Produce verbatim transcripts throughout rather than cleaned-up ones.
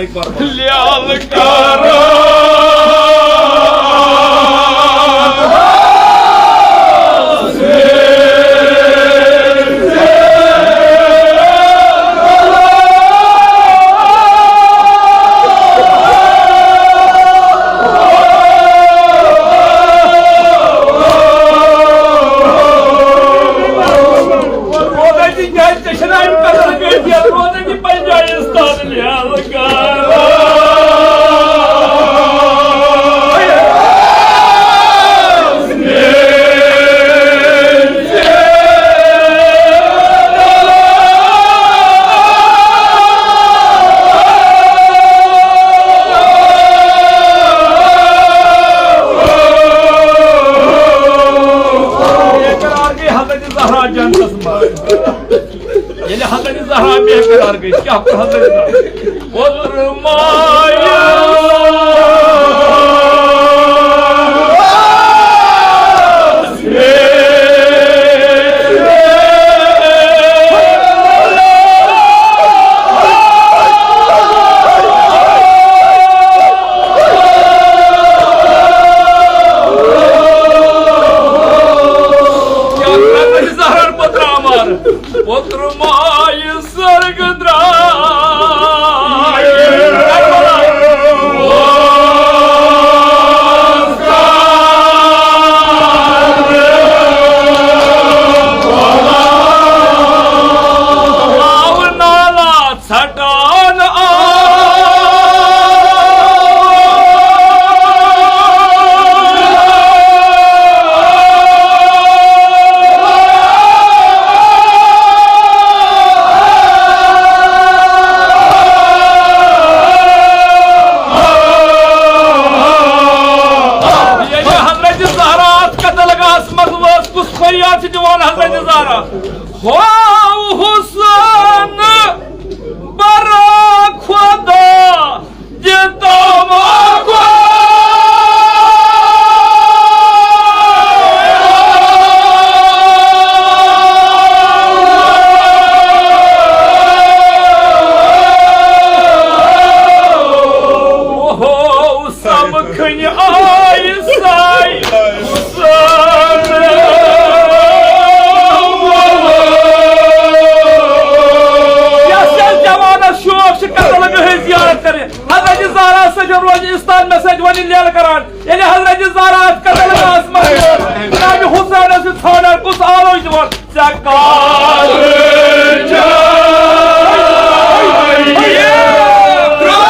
لیلہٕ کران۔ روزان تہِ کیٛازِ ژےٚ چھِنہٕ اَمہِ قدر کٲفیت، روزان تہِ پنٛجابِستان لیلہٕ کران۔ بے قرار گٔے حضرت زہرا جنتس منٛز۔ ییٚلہِ حضرت زہرا بے قرار گٔے، کیٛاہ کوٚر حضرت زہرا؟ اوترٕ مایہِ کیٛاہ کرن زہرن پتہٕ ترٛامار؟ اوترٕ مایہِ سرگ درٛاے۔ آو نالا ژھٹان آو۔ ییٚلہِ حضرت زہرا اتھ قتل گاہس منٛز وٲژ، کُس فریاد چھِ دِوان حضرت زہرا؟ ہو حسین برا خدا دِ تماکو۔ اوہو، سمکھٕنۍ آیہِ ساے حسین۔ یس یس جوانس شوق چھُ قتل گاہٕچ زیارت کرٕنۍ، حضرت زہرا سۭتۍ روزِ استان مےٚ سۭتۍ وۄنۍ لیلہٕ کران۔ ییٚلہِ حضرت زہرا اتھ قتل گاہس منٛز ووت، جناب حسینس چھُ ژھانڈان، کُس آلو چھُ دِوان؟ ژےٚ کتھ جایہِ ترٛٲو؟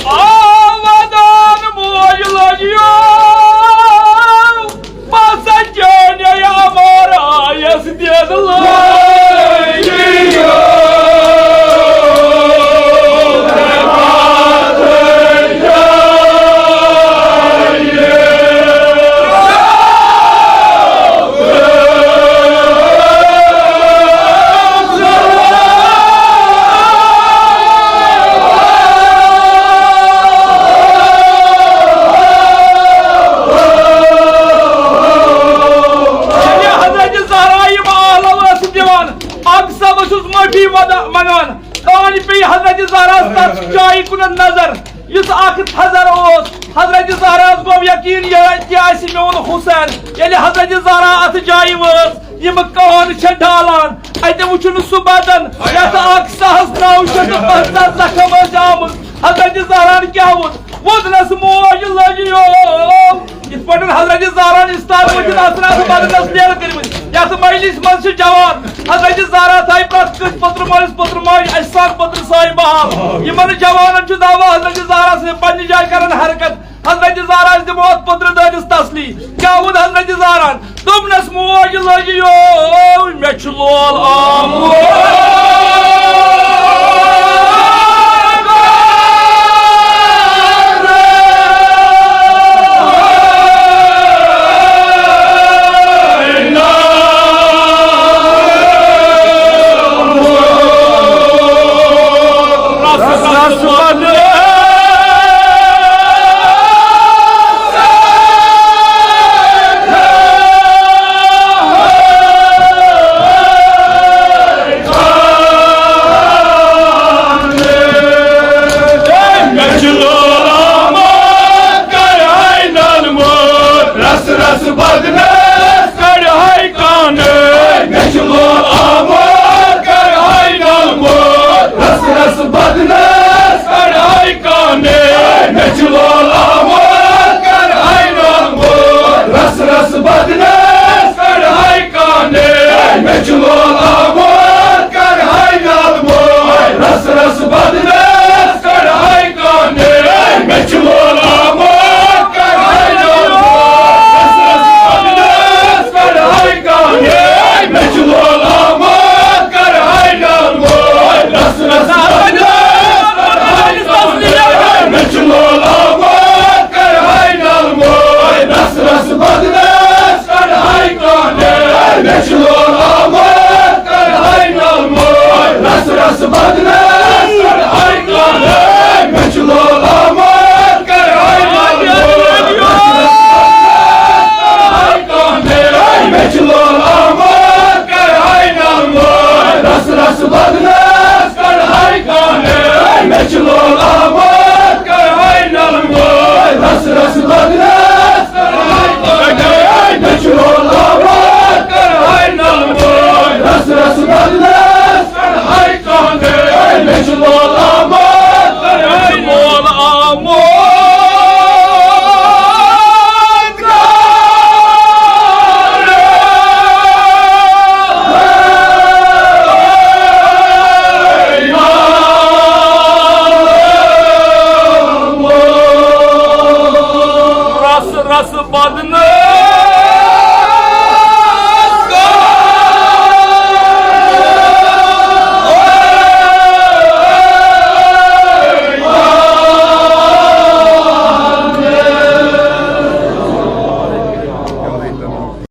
آو ودان موج لجیو، پسہ چانے امر آیس دِنہٕ لٲگۍ۔ ییٚلہِ حضرت زہرا یِم آلو ٲسٕس دِوان، اکھ سا بہٕ چھُس معٲفی ودا-، منٛگان۔ کانہِ پیٚیہِ حضرت زہراہس تتھ جایہِ کُنتھ نظر، یُس اکھ تھزر اوس، حضرت زہراہس گوٚو یقین، یہِ تہِ آسہِ میون حسین۔ ییٚلہِ حضرت زہرا اتھ جایہِ وٲژ، یِم کانہٕ چھےٚ ڈالان، اتہِ وُچھُن سُہ بدن یتھ اکھ ساس نو شیٚتھ تہٕ پنژاہ زخم ٲسۍ آمٕتۍ۔ حضرت زہراہن کیٛاہ ووٚن؟ ووٚننس موج لٔجیو۔ یِتھ پٲٹھۍ حضرت زہراہن استاد وٲتِتھ اثرات بدنس نیرٕ کٔرمٕتۍ، یتھ مجلس منٛز چھِ جوان۔ حضرت زہرا تھایہِ پرٛٮ۪تھ کٲنٛسہِ پتر مٲلِس پتر ماجہِ، اجساد پتر صاحب بحال۔ یِمن جوانن چھُ دعویٰ حضرت زہرا سٕنٛدِ پننہِ جایہِ کران حرکت۔ حضرت زہرا دِمو اتھ پتر دٲدِس تسلی۔ کیٛاہ ووٚن حضرت زہراہن؟ دوٚپنس موج لٔجیو، مےٚ چھُ لول آمُت۔